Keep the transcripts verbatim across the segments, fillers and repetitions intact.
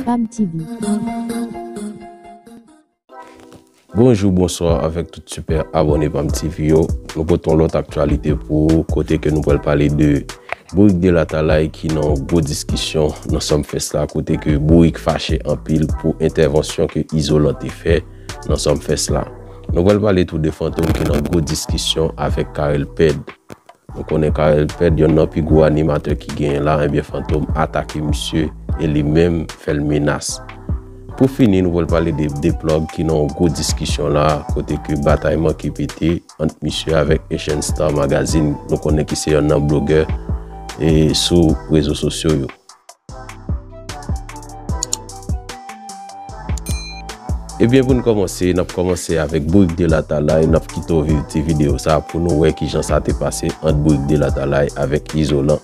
Pam T V. Bonjou, bonswa avèk tout sipè abòne Pam T V yo. Nou pote yon lòt aktyalite pou ou, kote ke nou pral pale de Bourik Delatalay ki nan yon gwo diskisyon nan Sumfest la, kote ke Bourik fache anpil pou entèvansyon ke Izolan te fè nan Sumfest la. Nou pral pale tou de Fantom ki nan gwo diskisyon avèk Carel Pèd. Nou konnen Carel Pèd, yonn nan pi gwo animatè ki genyen la, ebyen Fantom atake misye e li menm fè l menas. Pou fini, nou pral pale de D-Plug ki nan yon gwo diskisyon la, kote ke batay manke pete ant misye avèk Asian Star Magazine, nou konnen ki se yonn nan blogè e sou rezo sosyo yo. Ebyen, pou n kòmanse, n ap kòmanse avèk Bourik Delatalay, n ap kite w viv ti videyo sa pou nou wè kijan sa te pase ant Bourik Delatalay avèk Izolan.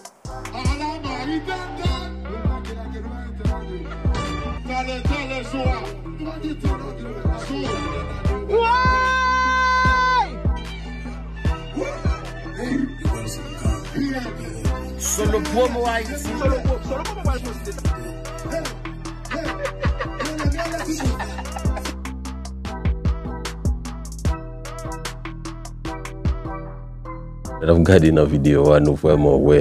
Solo Promo Haïti. Lè n ap gade nan videyo a, nou vrèman wè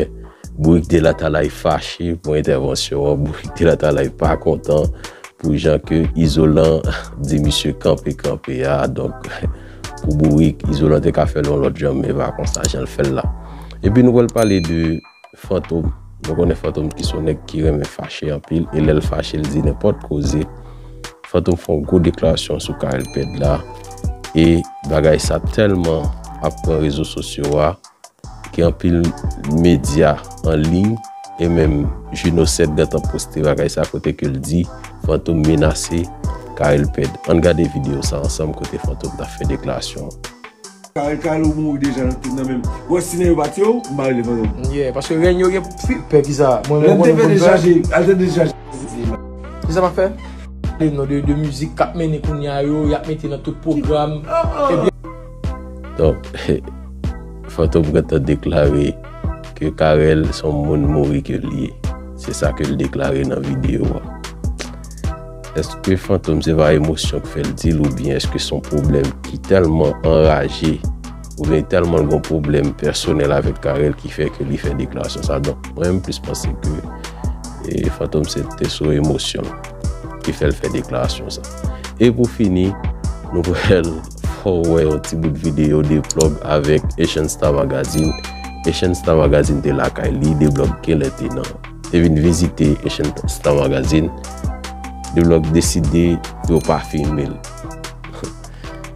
Bourik Delatalay fache pou entèvansyon an. Bourik Delatalay pa kontan pou jan ke Izolan di misye kanpe, kanpe a. Donk, pou Bourik, Izolan te ka fè l yon lòt jan, men pa konsa jan l fè l la. Epi nou pral pale de Fantom. Nou konnen Fantom ki se yon nèg ki renmen fache anpil, e lè l fache, l di nenpòt koze. Fantom fè yon gwo deklarasyon sou Carel Pèd la, e bagay sa tèlman ap pran rezo sosyo a, gen anpil medya an liy, e menm Juno sèt gentan poste bagay sa kote ke l di Fantom menase Carel Pèd. Ann gade videyo sa ansanm kote Fantom t ap fè deklarasyon an. Carel, Carel ou mouri deja nan, nan menm. Wè si nèg yo pa tiye w, m pa rele Fantom. Yeah, paske rèn yo gen fi-, pè ki sa. Mwen menm, mwen konn deja. Al te deja. Ki sa m ap fè? Li non de, de mizik k ap mennen kounye a yo, y ap mete nan tout pwogram. Ebyen. Donk, Fantom gentan deklare ke Carel se yon moun mouri ke l ye. Se sa ke l deklare nan videyo a. Èske Fantom se pa emosyon k fè l di l, oubyen èske se yon pwoblèm ki tèlman anraje, oubyen tèlman l gen yon pwoblèm pèsonèl avèk Carel ki fè ke li fè deklarasyon sa? Donk, mwen menm plis panse ke, e, Fantom se te sou emosyon l ki fè l fè deklarasyon sa. E pou fini, nou pral fè w wè yon ti bout videyo D-Plug avèk Asian Star Magazine. Asian Star Magazine te lakay li, D-Plug genlè te nan, te vin vizite Asian Star Magazine. D-Plug deside pou yo pa filme l.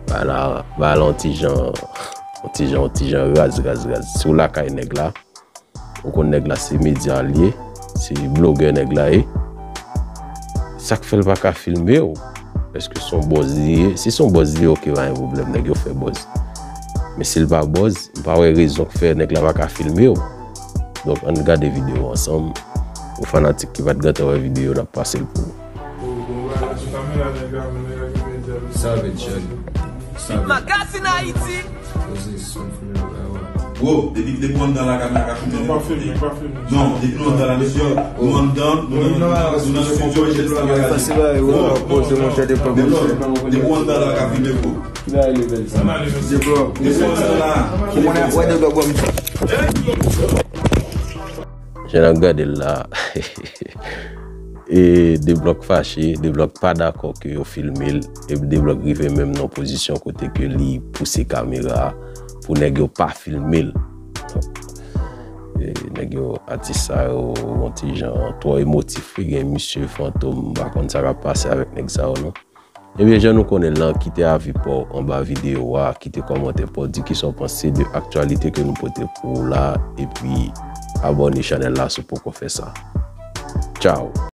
Bagay la, bagay la yon ti jan, yon ti jan, yon ti jan raz, raz, raz. Si w lakay nèg la, ou konn nèg la se medya l ye, se blogè nèg la ye. Sa k fè l pa ka filme w? Èske se yon buzz li ye? Si se yon buzz li ye, oke, pa gen pwoblèm, nèg yo fè buzz. Men si l pa buzz, m pa wè rezon k fè nèg la pa ka filme w. Donk, ann gade videyo ansanm. Pou fanatik ki pa t gentan wè videyo, n ap pase l pou ou. Savage, Savage. Magazine Haïti. Poze son founan la, wa. Bro, depi, depi w anndan la, kamera ka filme nou. Pa filme, pa filme. Non, depi nou anndan la, mesye, nou anndan, nou nan, nou nan estidyo Asian Star Magazine. Bro, bro, bro, depi w anndan la, ka filme, bro. Depi w anndan la. Jan n ap gade l la, e D-Block fache, D-Block pa dakò ke yo filme l, e D-Block rive menm nan pozisyon kote ke li pouse kamera a pou nèg yo pa filme l. E nèg yo, atis sa yo, yon ti jan twò emotif wi, gen misye Fantom, m pa konn sa k ap pase avèk nèg sa yo non. Ebyen, jan nou konnen l lan, kite avi pa w anba videyo a, kite kòmantè pa w, di kisa w panse de aktyalite ke nou pote pou ou la, epi abòne chanèl la si w poko fè sa. Tchaw!